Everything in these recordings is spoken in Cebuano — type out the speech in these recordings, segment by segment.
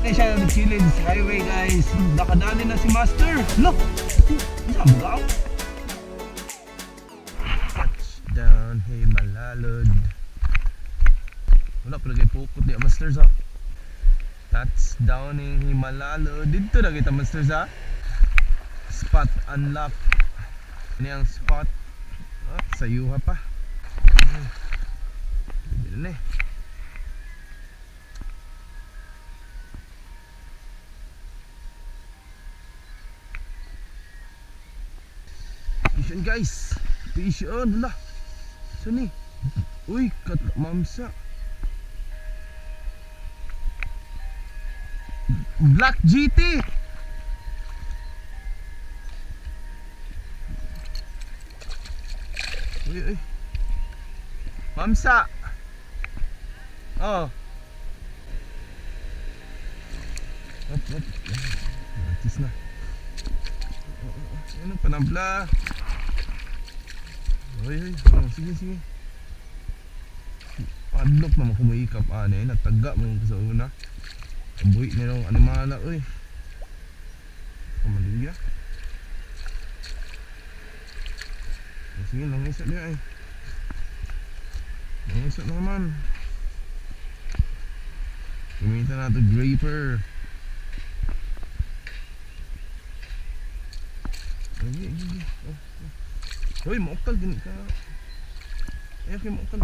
Na siya kilid sa highway, guys. Nakadali na si Master. Look! Isa mo? Touchdown, hey Malalod. Wala pa lagi pukot ni Master sa. Touchdown ning Himalalod. Dito na kita, Master, sa. Spot unlock. Ini ang spot. Ah, sayuha pa. Pwede na eh. Fish on, guys. Fish on. Hala. Saan eh? Uy, kat mamsa. Black GT. Uy, uy. Mamsa. Oh. Up, up. Atis na. Ano, panabla. Uy, uy. Oh, sige, sige. Padlock naman kumikap ano eh. Nataga mo yung sa una. Abuhi na yung animala, uy. Kamaluya. Oh, sige, langisa niya eh. Langisa naman. Gamitan natin gripper. Ay, ay, ay. Oh, oh. Uy, maukal gani ka. Ay, okay, maukal.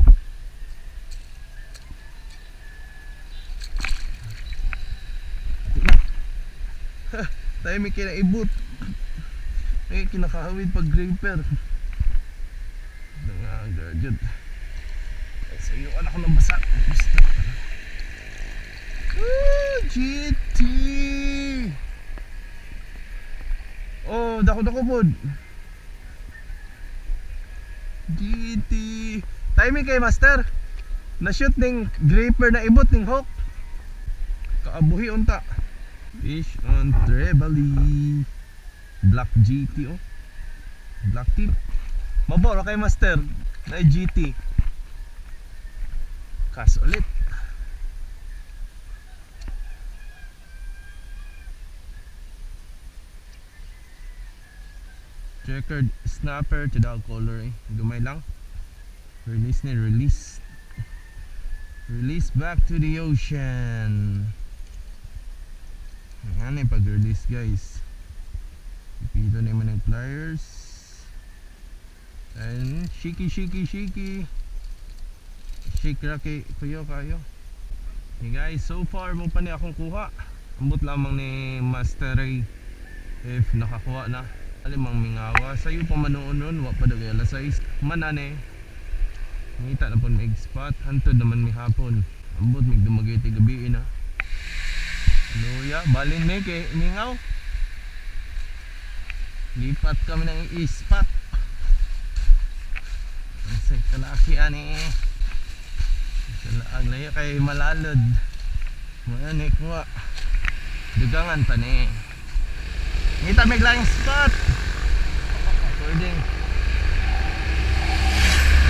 Ha, tayo may kinaibot. May kinakahawid pag gripper. Nangagadget. Ay, sa iyo anak ko ng basa. Basta. Ah, GT! Oh, dako-dako pod. GT. Timing kay Master. Na-shoot ning gripper na ibot ning hook. Kaabuhi unta. Fish on trevally. Black GT oh. Black tip. Maboro kay Master. Na GT. Kas ulit. Checkered snapper to dog color eh. Gamay lang. Release ni release. Release back to the ocean. Ayan eh, pag-release, guys. Pipito naman ng pliers. And shaky, shaky, shaky. Shake raki kuyo kayo. Hey guys, so far mo pa ni akong kuha. Ambot lamang ni Master Ray if nakakuha na. Alimang mingawa. Sayo pa man noon nun, wa pa dagay alas 6. Manane. Ngita na pon mig spot, hantod naman mi hapon. Ambot mig Dumaguete gabi na. Luya, balin mi kay mingaw. Lipat kami ng i-spot. Sa kalaki ani. Ang layo kay Malalod. Muna ni kuha. Dugangan pa ni. Ngita mig lang spot. Recording.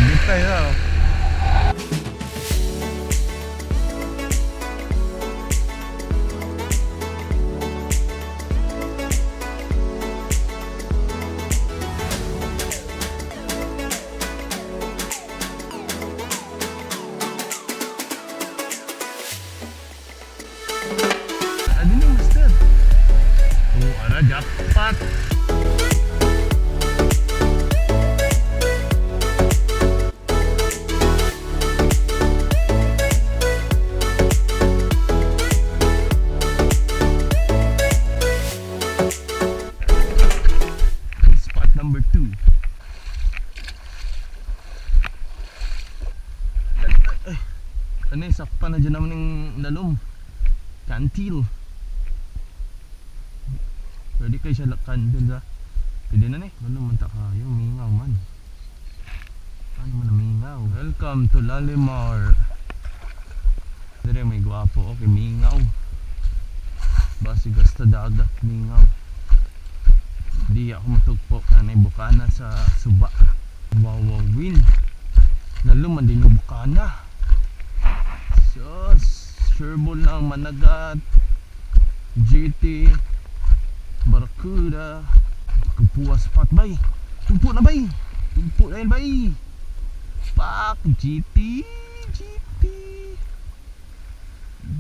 Dito tayo. Ano ni Master? Oh, ara jackpot. Spot number 2. Ay, ano yung sakpan na dyan naman ng lalom. Cantil. Pwede kayo siya candle sa. Pwede na ni. Ano man ta kayo, mingaw man. Ano man ang mingaw? Welcome to Lalimar. Dire may gwapo, okay, mingaw. Basig hasta dagat, mingaw. Di ako matugpo anay bukana sa suba. Wow, wow, win. Laluman din yung bukana. Sus, sure ball na ang managat. GT Barracuda. Tugpo spot bay. Tugpo na bay. Tugpo na yun bay. Pak GT GT.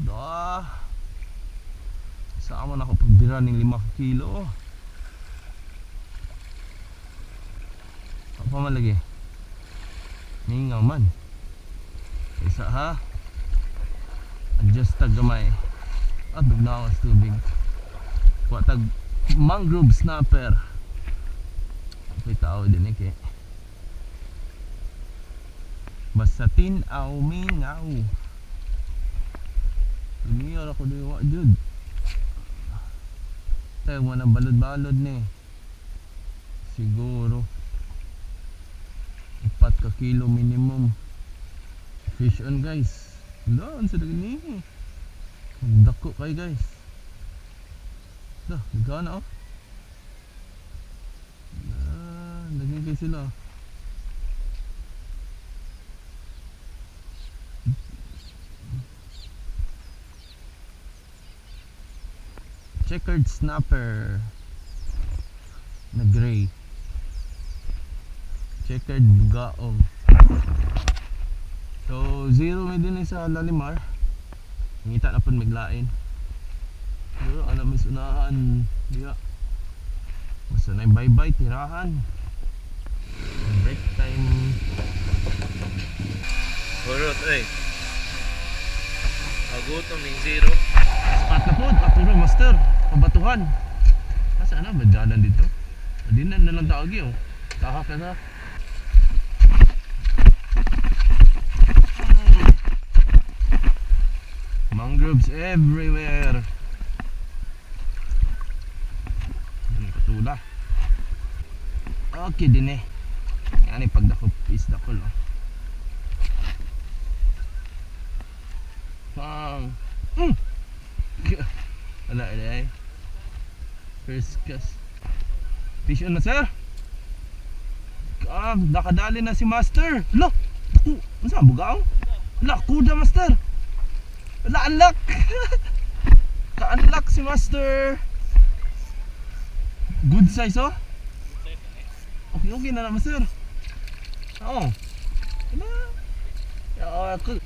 Da. Sama na ako pagbira ng 5 kilo. Apa man lagi? Mingaw man. Isa ha. Adjust tag gamay. At dugnawas tubig. Kuha tag mangrove snapper. Okay, tao din eh kay. Basta tin-aw mingaw. Lumiyor ako diwa jud. Tayo mo na balod-balod ni. Siguro 4 ka kilo minimum. Fish on guys. Wala, sa ni. Dako kay guys. Dah, gana oh. Ah, lagi kay sila. Checkered snapper na gray. Checkered bugaong. So zero may din sa lalimar. Ngita na pud maglain. Pero ana may unahan diha. Basta na bye-bye tirahan. Break time. Hurot ay. Agutom ning zero. Spot na pod, ato ro master. Pabatuhan. Asa na ba dalan dito? Di na lang taagi oh. Tahak na sa. Mangroves everywhere. Ano katula? Okay din eh. Yan eh, pagdakop is dakol oh. Pang. Wala eh. First cast. Fish on na sir. Ah, nakadali na si master. Lo. Naku, unsa ang bugaong? Ala, kuda master. Ala, unlock. Ka-unlock si master. Good size oh. Okay, okay na naman sir. Oo. Ala. Ya, ako.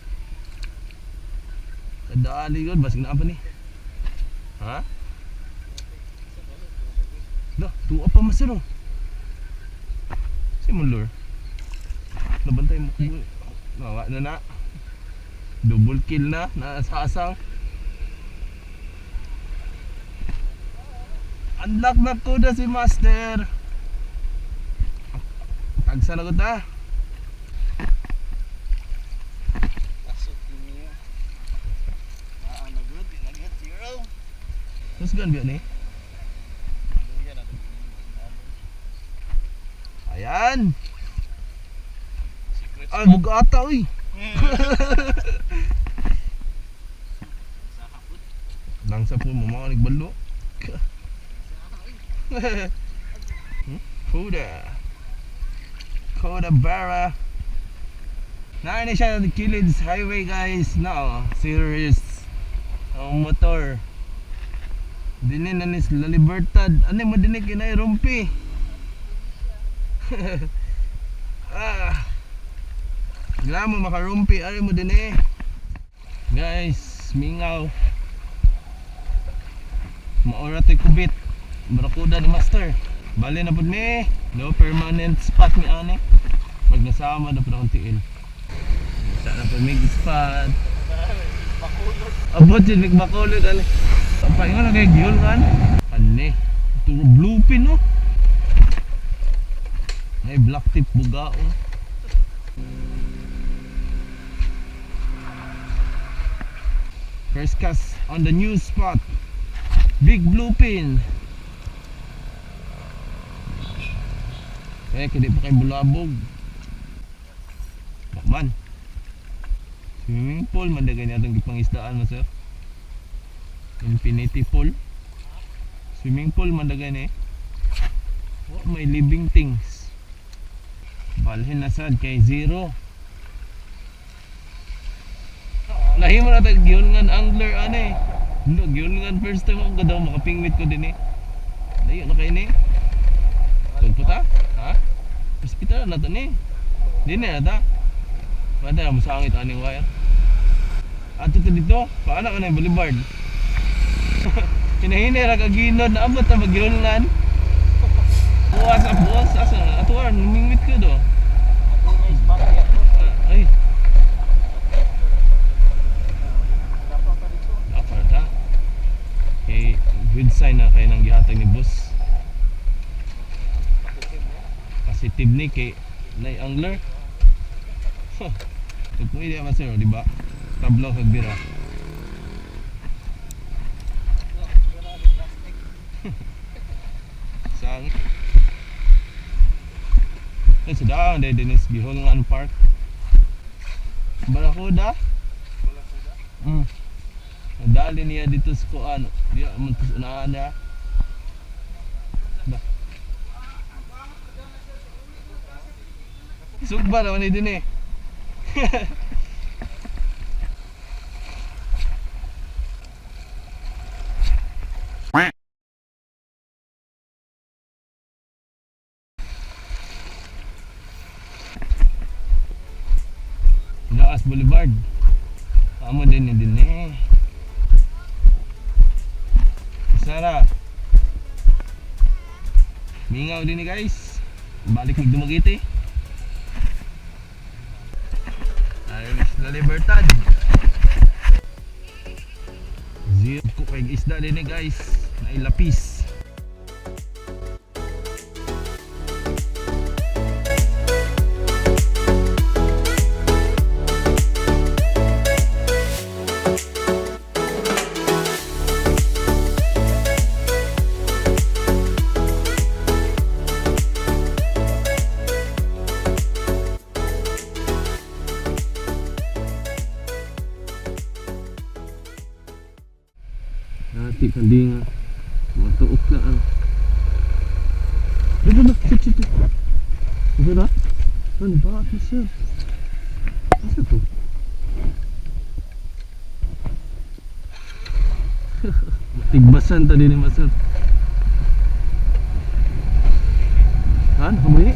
Kadali yun, basig na pa ni. Ha? Lah, tuwa pa master oh. Si mo lure. Nabantay mo. Nawa na na. Double kill na, nasasang. Unlock na ko na si master. Tagsa na ko ta. Pasok niya. Ah, na good, na good zero. Tusgan biya ni. Luya na to. Ayan. Secret. Ay, bugata uy. Sa hapon. Lang sa po mo mga nagbalo. Koda. Koda Barra. Naa ni siya sa Killids Highway guys. No, serious. Ang motor. Dini na ni La Libertad. Ano mo dinhi kinay rumpi. Ah. Gla mo makarumpi ari mo dinhi. Guys, mingaw. Maura to'y kubit. Barakuda ni Master. Bali na pud mi. No permanent spot mi ani. Magnasama na pud akong tiil. Sa na pud mig spot. Bakulod. Abot yun, mig bakulod ani. Paingon na kay gihol kan. Ani. Turo bluepin no. May black tip bugaong. First cast on the new spot. Big bluepin. Eh, kaya pa kay bulabog. Bakman. Swimming pool, man dagay niya itong gipangisdaan mo sir. Infinity pool. Swimming pool man dagay ni. Oh, may living things. Balhin na sad kay zero. Lahi mo na tag gihulngan angler ani. Look, yun nga first time ako daw makapingwit ko din eh. Layo na kayo ni. Tugpo ta? Ha? Hospital na to ni. Di na ta. Pwede na masangit aning wire. Ato to dito, paano ka na yung boulevard? Hinahinay ra kaginod na abot na magyulngan. Buwas sa buwas asa ato ra namingwit ko do. Ako may spot ya. Ah, ay, Dapat pa dito. dapat ta. Kay good sign na kay nang gihatag ni boss. Positive mo. Positive ni kay nay angler. Huh. Tupoy di ba sir, di ba? Tablo kag bira. Plastic. Sang Eh, sa daan, dahil Dennis Gihulngan Park. Barakuda? Mm. Nadali niya dito sa kuan. Diya, man to sa unahan niya. Ba. Sugba naman ni din eh. Laas Boulevard. Amo din ni din eh. Sara. Mingaw din ni guys. Balik mig Dumaguete. Ay, La Libertad. Zero ko kay isda din eh guys. Nailapis. Nati kandi nga. Matuok na ang. Dito na, sit sit. Sit. Dito na. Ano ba ito sir? Asa to? Tigbasan ta din ni Master. Ha? Nakamuhi?